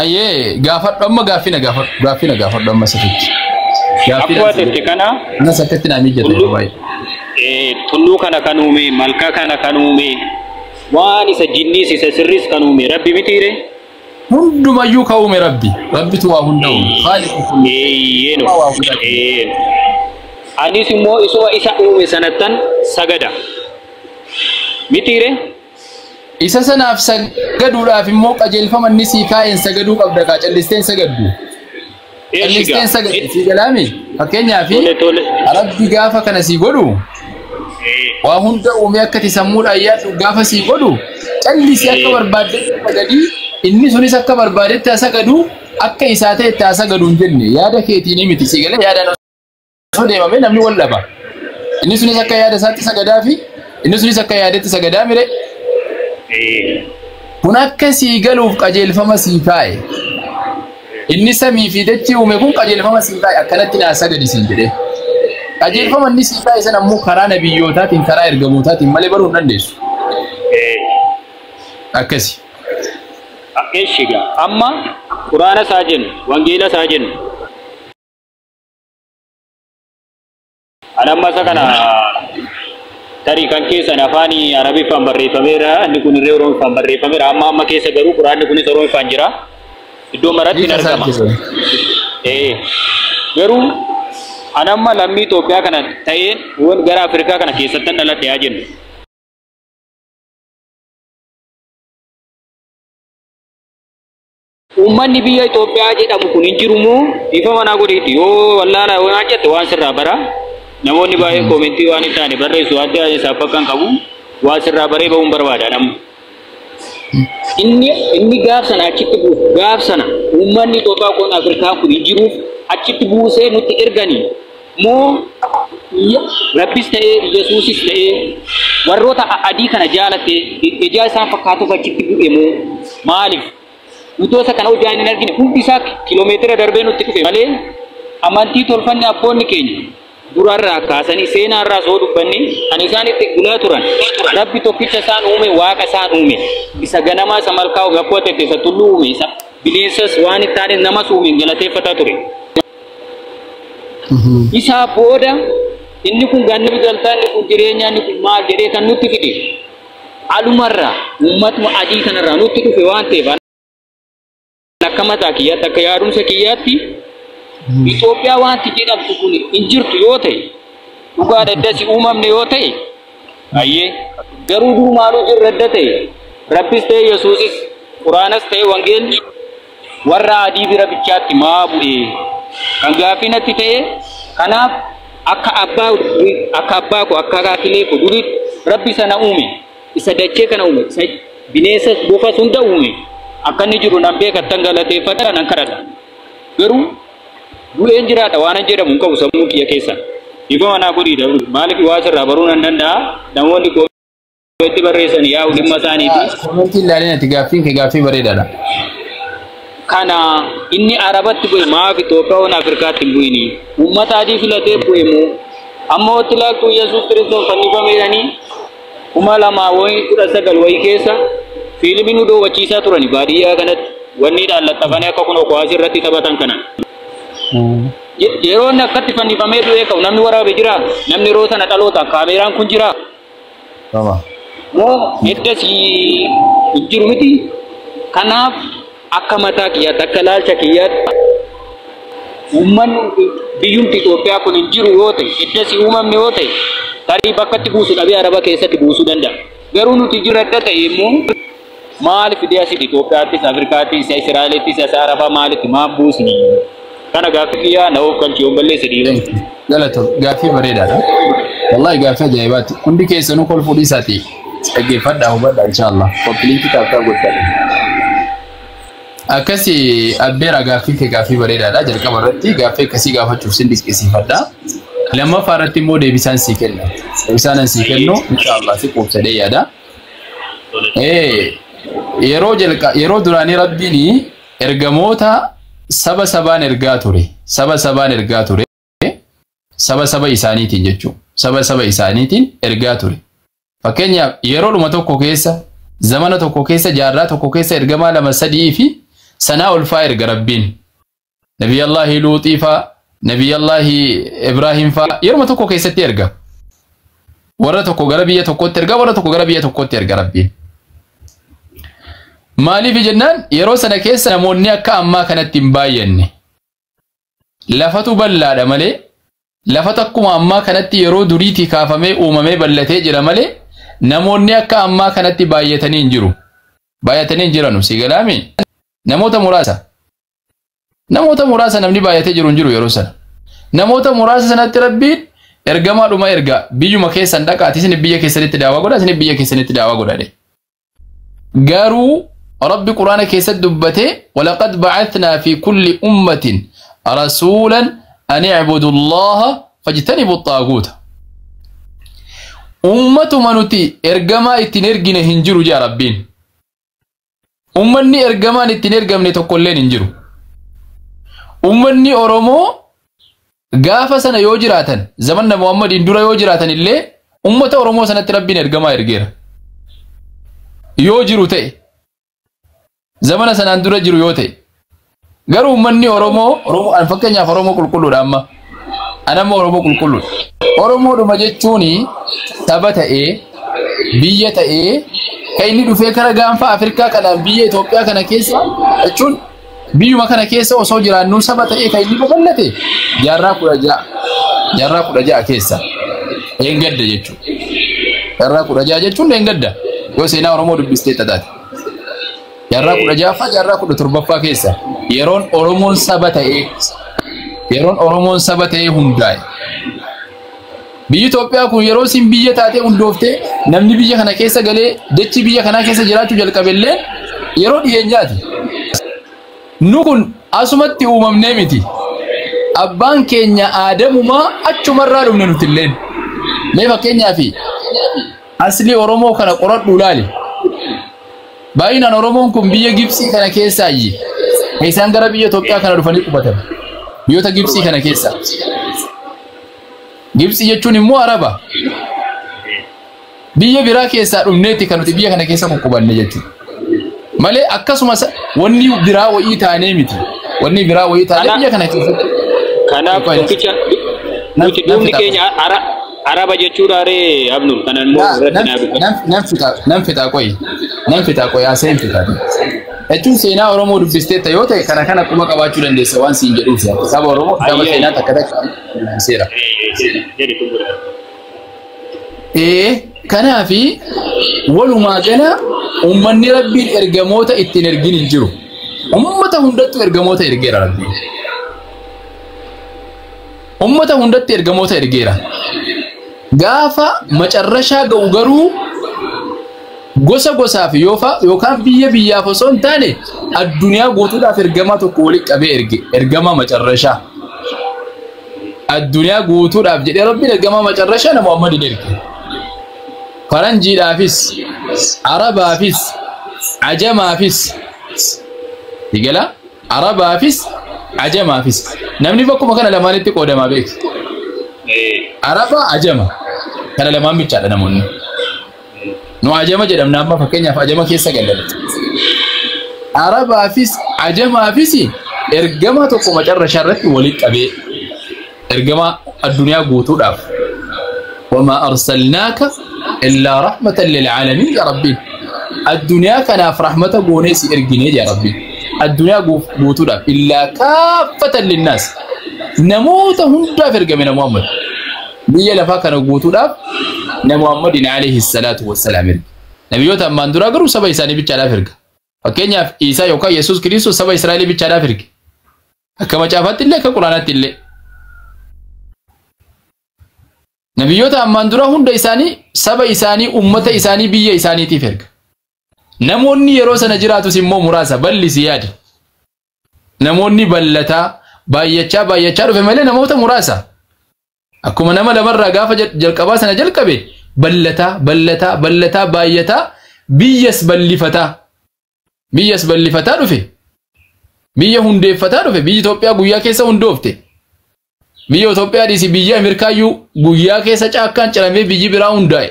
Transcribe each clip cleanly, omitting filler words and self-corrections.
Ayyee gaafadhu amma gaaffii gaafadhu gaaffii gaafadhu amma sirriitti. Akkuma jette kana. Anas akkatti naa mijata yeroo baay'ee. Tulluu kana kan uume, malkaa kana kan uume, waan isa jinniis isa sirriis kan uume Rabbi mitiire. Hundumayyuu kan uume Rabbi. Rabbitu waa hunda uume. Khaaliqu kulli. Eeyyeen. Anis immoo isuma isa uume sanattan sagada. Mitiire. Isa sanaaf sagaduudhaaf immoo qajeelfama inni sii kaa'een sagaduu qabda kaa callisteen sagaddu. Callisteen sagaddu sii galaami. Fakkeenyaaf Rabbi gaafa kana sii godhu waa hunda uume akka ati sammuudhaan yaaddu gaafa sii godhu callisii akka barbaaddetti sagadii inni sunis akka barbaadetti haa sagadu akka isaa ta'etti haa sagadu hin jenne yaada keetiin miti sii galee yaadaan osoo deemamee namni wal dhaba. Inni sunis akka yaada isaatti sagadaa fi inni sunis akka yaadetti sagadaa mire. Kun akka sii galuuf qajeelfama sii kaa'e. Inni samii fi dachii uume kun qajeelfama sii kaa'e akkanatti naa sagadi siin jedhee. Qajeelfama inni sii kaa'e sana ammoo karaa nabiyyootaatiin karaa ergamootaatiin malee baruu hin dandeessu. Akkasi. Eeshiga amma Quraana isaa jennu, Wangeela isaa jennu. Ani amma isa kana tarii kan keessan afaan Arabiffaan barreeffameera, inni kun illee Oromoffaan barreeffameera. Amma amma keessa garuu Quraanni kunis Oromoffaan jira. Iddoo maratti hin argama. Garuu ani amma lammii Itoophiyaa kana ta'een gara Afrikaa kana keessattan dhaladhe haa jennu. Uummanni biyya Itoophiyaa jedhamu kun hin jiru moo ifa manaa godheetti yoo wallaala yoo naan jette waan sirraa bara. Namoonni baay'een koomentii waan hin taane barreessu waan ta'eef isaaf akka hin qabu waan sirraa baree ba'uun barbaada namni. Inni gaaf sana achitti buusu gaaf sana uummanni Itoophiyaa kun Afrikaa kun hin jiruuf achitti buusee nutti erganii moo Rabbis ta'ee Yesuusis ta'ee warroota adii kana jaalatte ijaa isaan fakkaatuuf achitti bu'e moo maaliif? Nutoota kana hojii hin argine hundi isaa kiiloomeetira darbee nutti dhufe malee amantii tolfanne abboonni keenya durarraa kaasanii seenaarraa soo dubbanni kan isaan itti bulaa turan Rabbi tokkicha isaan uume waaqa isaan uume isa ganamaa isa malkaa uume akkuma ta'e isa tulluu uume isa bineensas waan itti aanes namas uume galateeffataa ture. Isaa booda inni kun ganna biqiltaa inni kun jireenya inni kun maal jedhee kan nutti fide alumarraa uummatuma adii kanarraa nutti dhufe waan ta'eef akka mataa kiyyaatti akka yaadumsa kiyyaatti Itoophiyaa wanti jedhamtu kun hin jirtu yoo ta'e dhugaa daddasi uumamne yoo ta'e ayyee garuu durumaanuu jirra adda ta'e Rabbis ta'e Yesuusis Quraanas ta'e Wangeelli warra adii bira bichaatti maa bu'e kan gaaffii natti ta'e kanaaf akka abbaa koo akka akaakilee koo duriitti Rabbi sana uume isa dachee kana uume isa bineensas bofas hunda uume akka inni jiru nan beekattan galateeffadha nan kadhadha garuu bu'een jiraadha waan an jedhamu hin qabu sammuu kiyya keessa. Ifa manaa godhiidha. Maaliif waa sirraa baruu nan danda'a? Namoonni koomentii barreessan yaa'u dhimma isaaniiti. Koomentii ilaalin ati gaaffiin kee gaaffii bareedaadha. Kana inni Arabatti bu'e maaf Itoophiyaa waan Afrikaatti hin bu'ini? Uummata adii filatee bu'e moo? Amma watti laattu Yesuus Kiristoos fannifameedhanii 2019 wayii keessa fiilmii nu daawwachiisaa turani baadiyyaa kanatti wanni dhaallattafanii akka kunoo kuwaasii irratti taphatan kana. Yeroo inni akkatti fannifamee du'ee ka'u namni waraabe jira? Namni yeroo sana dhalootaan kaameeraan kun jira? Moo eddas hin jiru miti? Kanaaf akka mataa kiyyaatti akka ilaalcha kiyyaatti uummanni biyyumti Itoophiyaa kun hin jiru yoo ta'e eddas uumamne yoo ta'e tarii bakkatti buusu dhabee Araba keessatti buusuu danda'a. Garuu nuti jira adda ta'e immoo maaliif fidee asitti Itoophiyaattis Afrikaattis Israa'elittis isa Arabaa maaliif maaf buusni? Kana gaaffii kiyyaa na of galchi yoon balleesse dhiira. Galatoom gaaffii bareedaadha. Wallahi gaaffii ajaa'ibaati. Hundi keessanuu kolfuu dhiisaati. Dhaggeeffadhaa hubadhaa inshaallah. Koppiliinkii taaftaa godhadha. Akkasi abbeera gaaffii kee gaaffii bareedaadha. Jalqaba irratti gaaffii akkasii gaafachuuf sin dinqisiifadha. Lammaffaa irratti immoo deebisaan sii kenna. Deebisaan sii kennu inshaallah si quubsadee yaada. Yeroo duraanii Rabbiin ergamoota saba sabaan ergaa ture. Saba sabaan ergaa ture. Saba saba isaaniitiin jechuudha. Saba saba isaaniitiin ergaa ture. Fakkeenyaaf yeroodhuma tokko keessa zamana tokko keessa jaarraa tokko keessa ergamaa 2 3 fi Sanaa ol faa erga Rabbiin. Nabiyallaahi Luuxii faa, Nabiyallaahi Ibraahim faa yeruma tokko keessatti erga. Warra tokko gara biyya tokkootti erga, warra tokko gara biyya tokkootti erga Rabbiin. Maaliif jennaan yeroo sana keessa namoonni akka ammaa kanatti hin baay'anne. Lafatu bal'aadha malee, lafatu akkuma ammaa kanatti yeroo duriitii kaafamee uumamee bal'atee jira malee namoonni akka ammaa kanatti baay'atanii hin jiru. Baay'atanii hin jiranu si galaami. Namoota muraasa. Namoota muraasa namni baay'atee jiru hin jiru yeroo sana. Namoota muraasa sanatti Rabbiin ergamaadhuma erga biyyuma keessan dhaqaati isin biyya keessanitti daawaa godha isin biyya keessanitti daawaa godha. Garuu Rabbi Quraana keessatti dubbatee walaqad ba'athnaa fi kulli ummatin rasuulan an i'budu Allaha fajtanibu xaaguuta. Ummatuma nuti ergamaa ittiin ergine hin jiru jaa Rabbiin. Ummanni ergamaan ittiin ergamne tokkolleen hin jiru. Ummanni Oromoo gaafa sana yoo jiraatan zamanna Muhammadiin dura yoo jiraatan illee ummata Oromoo sanatti Rabbiin ergamaa ergeera. Yoo jiru ta'e zamana sanaan dura jiru yoo ta'e garuu ummanni Oromoo fakkeenyaaf Oromoo qulqulluudha amma. Ani amma Oromoo qulqulluudha. Oromoodhuma jechuun saba ta'ee biyya ta'ee kan inni dhufee kara gaanfa Afrikaa kanaan biyya Itoophiyaa kana keessa jechuun biyyuma kana keessa osoo jiraannu saba ta'ee kan inni babal'ate jaarraa 16 keessa eengadda jechuudha. Jaarraa 16 jechuun eengadda yoo seenaa Oromoo dubbistee taate. Jaarraa 16ffaa jaarraa 17ffaa keessa yeroon Oromoon saba ta'ee yeroon Oromoon saba ta'ee hundaa'e. Biyyi Itoophiyaa kun yeroo isin biyya taatee hundooftee namni biyya kana keessa galee jechi biyya kanaa keessa jiraachuu jalqabellee yeroo dhiyeenyaati. Nu kun asumatti uumamnee miti. Abbaan keenya Aadamumaa achumarraa dhumne nuti illeen. Mee fakkeenyaaf asli Oromoo kana qoradhu ilaali. Baay'inaan Oromoon kun biyya Gibsii kana keessaayi. Isaan gara biyya Itoophiyaa kana dhufanii qubatan. Biyyoota Gibsii kana keessa. Gibsii jechuun immoo Araba. Biyya biraa keessaa dhumneetti kan nuti biyya kana keessa kukkubanne jechuudha. Malee akkasumas wanni biraa wayii taanee miti. Wanni biraa wayii taanee biyya kana keessatti. Kanaaf tokkicha nuti dhumni keenya Araba jechuudha ree Abnur kanan immoo irratti Nan fixaa qoyi. Nan fixaa qoyi haasa'in fixaa. Jechuun seenaa Oromoo dubbisteetta yoo ta'e kana kana quba qabaachuu dandeessa waan siin jedhuuf. Kitaaba Oromoo kitaaba seenaa takka takka dubbiseera. Kanaafi walumaa gala uummanni Rabbiin ergamoota ittiin ergin hin jiru. Uummata hundattuu ergamoota ergeera Rabbiin. Uummata hundatti ergamoota ergeera. Gaafa macarrashaa ga'u garuu gosa gosaaf yookaan biyya biyyaaf osoo hin taane addunyaa guutuudhaaf ergamaa tokko walitti qabee erge ergamaa macarrashaa. Addunyaa guutuudhaaf jedhee Rabbiin ergamaa macarrashaa nama Muhammadin erge. Faranjiidhaafis, Arabaafis, Ajamaafis, Digala, Arabaafis, Ajamaafis. Namni bakkuma kana lamaanitti qoodamaa beeku. Araba, Ajama. Kana lamaan bichaadha namoonni. Nu Ajama jedhamna amma fakkeenyaaf Ajama keessa gallala. Arabaafis, Ajamaafis ergama tokko macarrashaa irratti walitti qabee ergama addunyaa guutuudhaaf. Wamaa arsalnaaka illaa rahmatan lilcaalamiin yaa Rabbiin. Addunyaa kanaaf rahmata goonee si erginee yaa Rabbiin. Addunyaa guutuudhaaf illaa kaaffatan linnaas. Namoota hundaaf ergame na Muhammad. Biyya lafaa kana guutuudhaaf na Muhammadin alayhi salaatu wassalaam erge. Nabiyyoota ammaan duraa garuu saba isaanii bichaadhaaf erga. Fakkeenyaaf Iisaa yookaan Yesuus Kiristoos saba Israa'elii bichaadhaaf erge. Akka macaafaatti illee akka Quraanaatti illee. Nabiyyoota ammaan dura hunda isaanii saba isaanii ummata isaanii biyya isaaniitiif erga. Namoonni yeroo sana jiraatus immoo muraasa bal'isi yaadi. Namoonni bal'ataa baay'achaa baay'achaa dhufe malee namoota muraasa. Akkuma nama lamarraa gaafa jalqabaa sana jalqabe bal'ataa bal'ataa bal'ataa baay'ataa biyyas bal'ifataa. Biyyas bal'ifataa dhufe. Biyya hundeeffataa dhufe. Biyyi Itoophiyaa guyyaa keessa hundoofte. Biyya Itoophiyaa dhiisi biyya Ameerikaayyuu guyyaa keessa caakkaan ciramee biyyi biraa hundaa'e.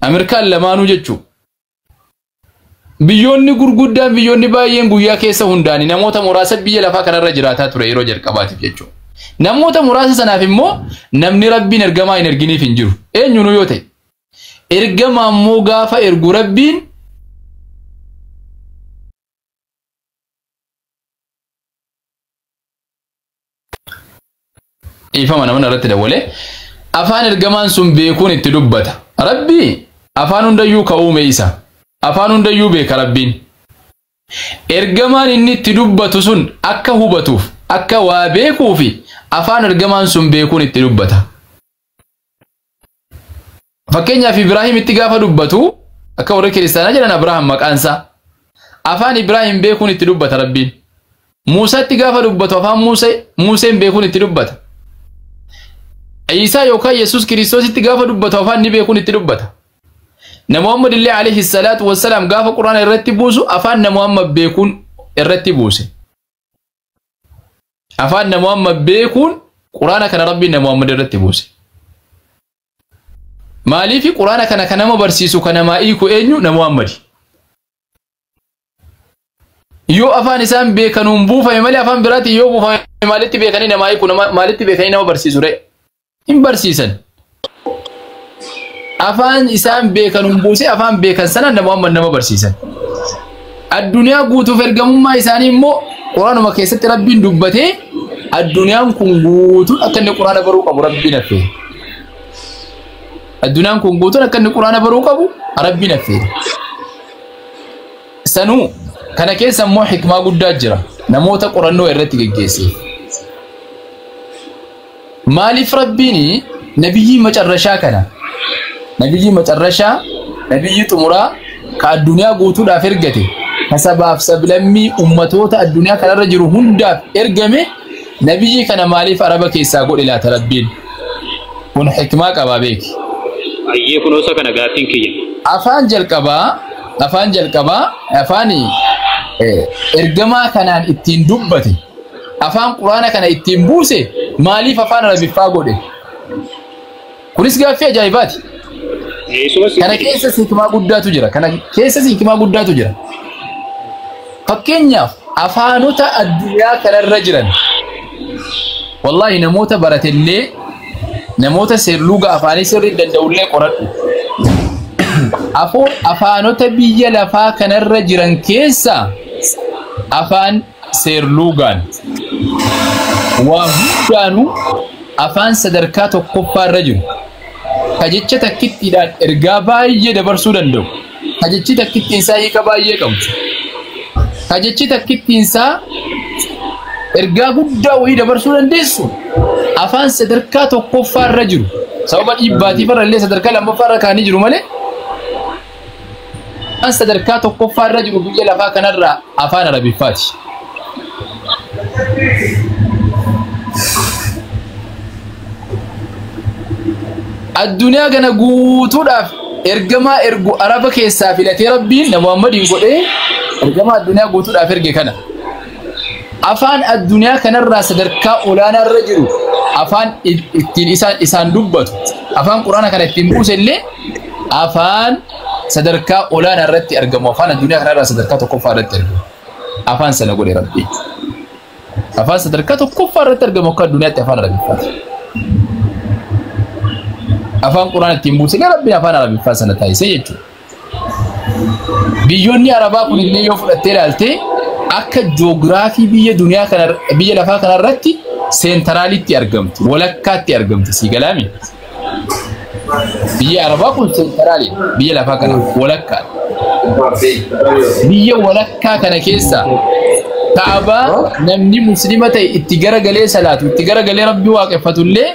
Ameerikaan lamaanuu jechuudha. Biyyoonni gurguddaan biyyoonni baay'een guyyaa keessa hundaani namoota muraasa biyya lafaa kanarra jiraataa ture yeroo jalqabaatiif jechuudha. Namoota muraasa sanaaf immoo namni Rabbiin ergamaa hin erginiif hin jiru. Eenyuun yoo ta'e. Ergamaa immoo gaafa ergu Rabbiin dhiifama nama irratti dawwalee afaan ergamaan sun beekuun itti dubbata. Rabbi afaan hundayyuu ka uume isa. Afaan hundayyuu beeka Rabbiin. Ergamaan inni itti dubbatu sun akka hubatuuf, akka waa beekuufi afaan ergamaan sun beekuun itti dubbata. Fakkeenyaaf Ibraahim itti gaafa dubbatu akka warri kiristaanaa jedhan Abrahaam maqaansaa. Afaan Ibraahim beekuun itti dubbata Rabbiin. Muusaatti gaafa dubbatu afaan Muuseen beekuun itti dubbata. Iisaa yookaan Yesuus Kiristoositti gaafa dubbatu afaan ni beekuun itti dubbata. Muhammad illee alayhi salaatu wassalaam gaafa Quraana irratti buusu afaan Muhammad beekuun irratti buuse. Afaan Muhammad beekuun Quraana kana Rabbiin Muhammad irratti buuse. Maaliif Quraana kana kan nama barsiisu kan namaa hiiku eenyu? Muhammad. Yoo afaan isaan beekanuun buufame malee afaan biraatiin yoo buufame maalitti beekanii namaa hiiku, maalitti beekanii nama barsiisu ree? Hin barsiisan. Afaan isaan beekanuun buuse afaan beekan sana Muhammad nama barsiisan. Addunyaa guutuuf ergamummaa isaanii immoo Quraanuma keessatti Rabbiin dubbatee addunyaan kun guutuun akka inni Quraana baruu qabu Rabbiin affeere. Addunyaan kun guutuun akka inni Quraana baruu qabu Rabbiin affeere. Sanuu kana keessa immoo hikmaa guddaa jira namoota qorannoo irratti geggeesse. Maaliif Rabbiin nabiyyii macarrashaa kana nabiyyii macarrashaa nabiyyii xumuraa ka addunyaa guutuudhaaf ergate ka sabaaf sablammii ummatoota addunyaa kanarra jiru hundaaf ergame nabiyyii kana maaliif araba keessaa godhe laata Rabbiin? Kun hikmaa qabaa beeki. Ayyee kunuunsa kana gaaffiin kiyya. Afaan jalqabaa afaan ergamaa kanaan ittiin dubbate afaan Quraana kana ittiin buuse maaliif afaan Arabiffaa godhe? Kunis gaaffii ajaa'ibaati. Kana keessa hikmaa guddaatu jira. Kana keessa hikmaa guddaatu jira. Fakkeenyaaf afaanota addunyaa kanarra jiran wallaahi namoota baratellee namoota seerluga afaanii sirrii danda'ullee qoradhu. Afaanota biyya lafaa kanarra jiran keessa afaan seerlugaan waa hundaanuu afaan sadarkaa tokkoffaarra jiru. Ka jecha takkittiidhaan ergaa baay'ee dabarsuu danda'u. Ka jechi takkittiinsaa hiika baay'ee qabu. Ka jechi takkittiinsaa ergaa guddaa wayii dabarsuu dandeessu. Afaan sadarkaa tokkoffaarra jiru. Sababa dhiibbaatiif irra illee sadarkaa lammaffaarra kaanii jiru malee afaan sadarkaa tokkoffaarra jiru biyya lafaa kanarraa afaan Arabiffaati. Addunyaa kana guutuudhaaf ergamaa ergu Araba keessaa filatee Rabbiin Muhammadiin godhee ergamaa addunyaa guutuudhaaf erge kana. Afaan addunyaa kanarraa sadarkaa olaanaarra jiru afaan ittiin isaan dubbatu afaan Quraana kana ittiin buuse illee afaan sadarkaa olaanaa irratti argamu afaan addunyaa kanarraa sadarkaa tokkoffaa irratti argamu afaan sana godhe Rabbiin. Afaan sadarkaa tokkoffaa irratti argamu akka addunyaatti afaan Arabiffaati. Afaan Quraana ittiin buuse Rabbiin afaan Arabiffaa sana taasisee jechuudha. Biyyoonni Arabaa kun illee yoo fudhattee ilaalte akka joogiraafii biyya duniyaa kana biyya lafaa kanarratti seentaraalitti argamti, walakkaatti argamti si galaami. Biyya Arabaa kun seentaraali biyya lafaa kana walakkaa. Biyya walakkaa kana keessa Kaabaa namni muslima ta'e itti garagalee salaatu, itti garagalee Rabbi waaqeffatu illee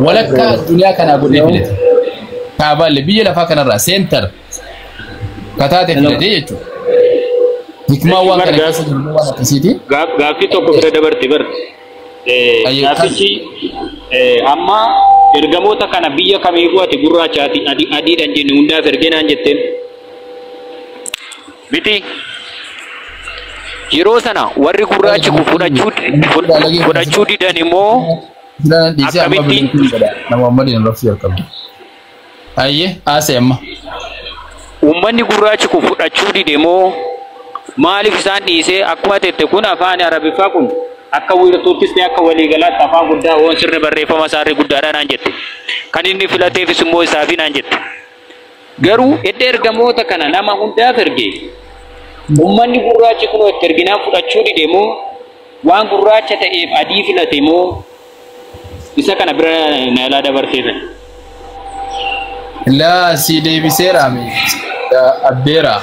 walakkaa addunyaa kanaa godhee filate. Kaabaa illee biyya lafaa kanarraa seentar kataate filatee jechuudha. Hikmaa waan kana keessa jiru waan akkasiiti. Gaaffii tokko bira dabarte bar. Gaaffichi amma ergamoota kana biyya kamiifuu ati gurraacha ati adiidhaan jenne hundaaf ergee naan jetteen. Miti. Yeroo sana warri gurraachi kun fudhachuu didan immoo akkamitti? Nama Muhammadiin raffii jalqabde. Ayyee haasa'e amma. Uummanni gurraachi kun fudhachuu dide moo maaliif isaan dhiisee akkuma tette kun afaan Arabiffaa kun akka wiirtuuttis ta'e akka waliigalaatti afaan guddaa waan sirni barreeffama isaarri guddaadha naan jette. Kan inni filateefis immoo isaafi naan jette. Garuu edda ergamoota kana nama hundaaf erge uummanni gurraachi kun itti erginaan fudhachuu dide moo waan gurraacha ta'eef adii filate moo isa kana bira na ilaa dabarteetan. Laa si deebiseera abbeera.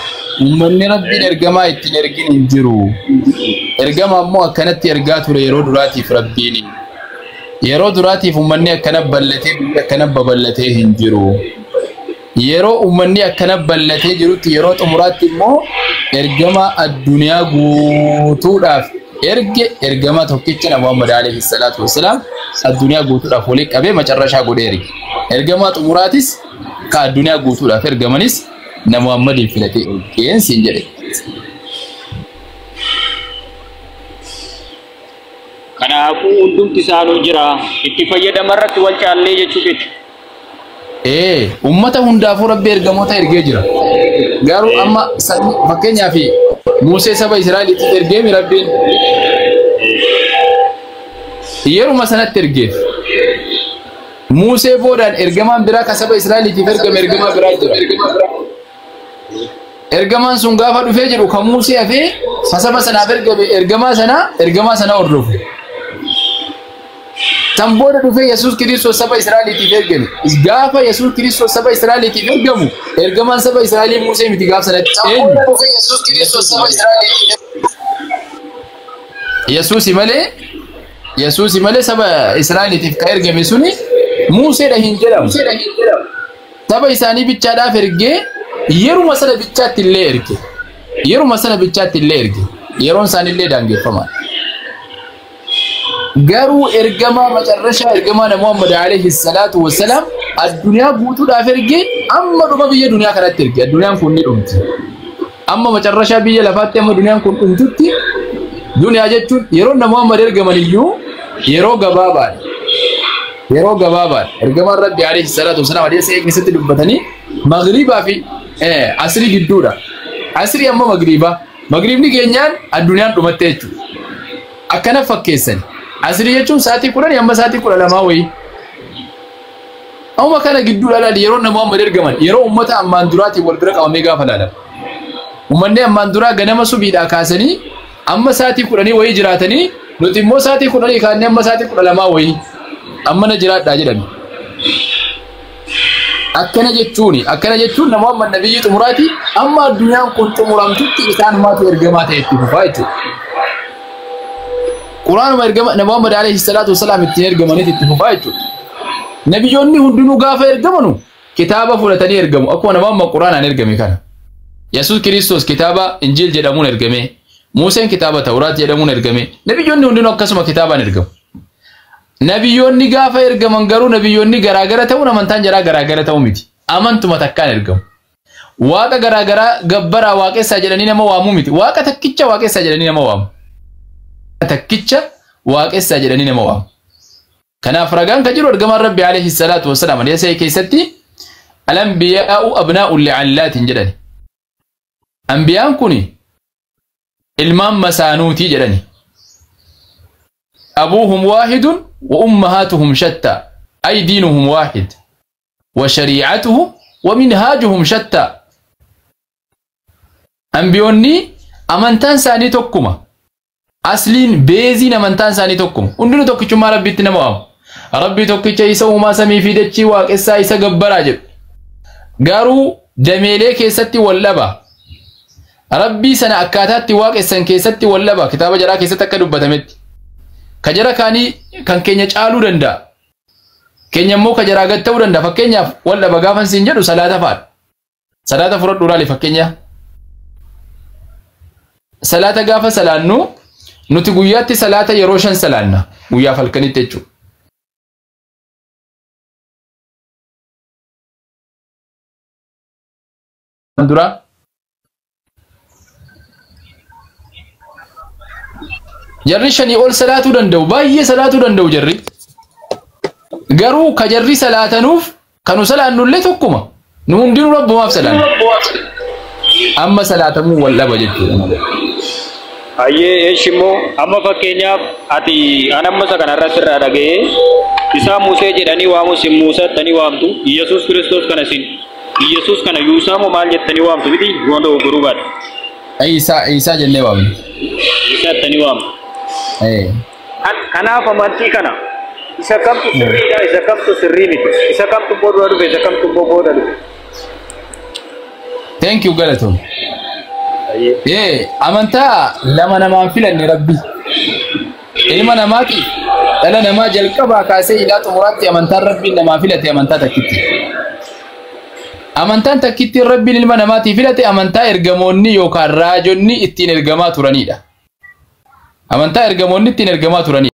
Uummanni rabbiin ergamaa ittiin ergin hin jiru. Ergama ammoo akkanatti ergaa ture yeroo duraatiif rabbiin. Yeroo duraatiif uummanni akkana bal'atee biyya akkana babal'atee hin jiru. Yeroo uummanni akkana bal'atee jirutti yeroo xumuraatti immoo ergama addunyaa guutuudhaaf erge ergama tokkicha Nabi Muhammad alayhi salaatu wassalaam addunyaa guutuudhaaf walii qabee macarrashaa godhee erge. Ergama xumuraatis ka addunyaa guutuudhaaf ergamanis Nabi Muhammadiin filatee ergeen siin jedhe. Kanaafuu hundumti isaanuu jira. Itti fayyadama irratti wal caallee jechuu keeti. Uummata hundaafuu Rabbi ergamoota ergee jira. Garuu amma fakkeenyaaf Musee saba Israa'eliitiif ergeemi Rabbiin. Yeruma sanatti ergeef. Musee boodaan ergamaan biraa kan saba Israa'eliitiif ergame ergamaa biraa jira. Ergamaan sun gaafa dhufee jedhu kan Musee hafee saba sanaaf ergame ergamaa sana hordofu. Tan booda dhufee Yesuus Kiristoos saba Israa'eliitiif ergame. Gaafa Yesuus Kiristoos saba Israa'eliitiif ergamu ergamaan saba Israa'elii Musee miti gaafa sanatti eenyu? Yesuusi malee saba Israa'eliitiif kan ergame suni Museedha hin jedhamu. Saba isaanii bichaadhaaf ergee yeruma sana bichaatti illee erge. Yeruma sana bichaatti illee erge. Yeroon isaanii illee daangeffama. Garuu ergamaa macarrashaa ergamaa Nabi Muhammad alayhi salaatu wassalaam addunyaa guutuudhaaf erge amma dhuma biyya duniyaa kanatti erge. Addunyaan kun ni dhumti. Amma macarrashaa biyya lafaatti amma duniyaan kun dhumtutti duniyaa jechuun yeroo Nabi Muhammad ergaman iyyuu yeroo gabaabaadha. Yeroo gabaabaadha. Ergamaan Rabbi alayhi salaatu wassalaam hadiisa keessatti dubbatanii magriibaa fi asrii gidduudha. Asrii amma magriibaa. Magriibni keenyaan addunyaan dhumatte jechuudha. Akkana fakkeessan. Asrii jechuun sa'aatii 10 amma sa'aatii 12 wayii. Amma kana gidduudha laali yeroo Nabi Muhammad ergaman yeroo uummata ammaan duraatiin wal bira qabamee gaafa laalamu. Uummanni ammaan duraa ganama subiidhaa kaasanii amma sa'aatii 10 wayii jiraatanii nuti immoo sa'aatii 10 kaannee amma sa'aatii 12 wayii amma na jiraadhaa jedhani. Akkana jechuun Nabi Muhammad nabiyyi xumuraati amma addunyaan kun xumuramtutti isaan maatu ergamaa ta'e itti fufaa jechuudha. Quraanuma ergama Nabi Muhammad alayhi salaatu wassalaam ittiin ergamaniif itti fufaa jechuudha. Nabiyyoonni hundinuu gaafa ergamanu kitaaba fudhatanii ergamu. Akkuma Nabi Muhammad Quraanaan ergame kana. Yesuus Kiristoos kitaaba Injiil jedhamuun ergame. Museen kitaaba Tawraat jedhamuun ergame. Nabiyyoonni hundinuu akkasuma kitaabaan ergamu. Nabiyyoonni gaafa ergaman garuu nabiyyoonni garaagara ta'uun amantaan jaraa garaagara ta'uu miti. Amantuma takkaan ergamu. Waaqa garaagaraa gabbaraa waaqessaa jedhanii nama waamuu miti. Waaqa takkicha waaqessaa jedhanii nama waamu. Takkicha waaqessaa jedhanii nama waamu. Kanaaf ragaan kan jiru ergamaan Rabbi alayhi salaatu wassalaam hadiisa keessatti al-anbiyaa'u abnaa'u li'allaatin jedhani. Anbiyaan kuni ilmaan masaanuutii jedhani. Abuuhum waahidun wa ummahaatuhum shattaa. Ay diinuhum waahid wa shariicatuhum wa minhaajuhum shattaa. Anbiyoonni amantaan isaanii tokkuma. Asliin beeziin amantaan isaanii tokkuma. Hundinuu tokkichummaa Rabbiitti nama waamu. Rabbi tokkicha isa uumaa samii fi dachii waaqessaa isa gabbaraa jedhu. Garuu dameelee keessatti wal dhaba. Rabbii sana akkaataatti waaqessan keessatti wal dhaba. Kitaaba jaraa keessatti akka dubbatametti. Ka jara kaanii kan keenya caaluu danda'a. Keenya immoo ka jaraa gad ta'uu danda'a. Fakkeenyaaf wal dhaba gaafan siin jedhu salaata fa'aadha. Salaata fudhadhuu laali fakkeenya. Salaata gaafa salaannu nuti guyyaatti salaata yeroo 5 salaanna. Guyyaaf halkanitti jechuudha. Dura jarri 5 ol salaatuu danda'u. Baay'ee salaatuu danda'u jarri. Garuu ka jarri salaatanuuf kanu salaannullee tokkuma. Nu hundinuu rabbumaaf salaanna. Amma salaatamuu wal dhaba jechuudha. Hayyee eesh immoo amma fakkeenyaaf ati an amma isa kanarra sirraa dhaga'ee isaa Musee jedhanii waamu isin Muusaa jettanii waamtu, Iyyasuus Kiristoos kana isin Iyyasuus kana Yuusaa moo maal jettanii waamtu miti wanta ogoruu baadha. Iisaa jennee waamna. Iisaa jettanii waamtu. Kanaaf amantii kana isa kamtu sirriidha, isa kamtu sirrii miti, isa kamtu immoo dura dhufe, isa kamtu immoo booda dhufe. Thank you galatoom. Amantaa lama namaan filanne Rabbi. Ilma namaatiif dhala namaa jalqabaa kaasee ilaa xumuraatti amantaan Rabbiin namaa filate amantaa takkitti. Amantaan takkittiin Rabbiin ilma namaatii filate amantaa ergamoonni yookaan raajonni ittiin ergamaa turanidha. Amantaa ergamoonni ittiin ergamaa turanidha.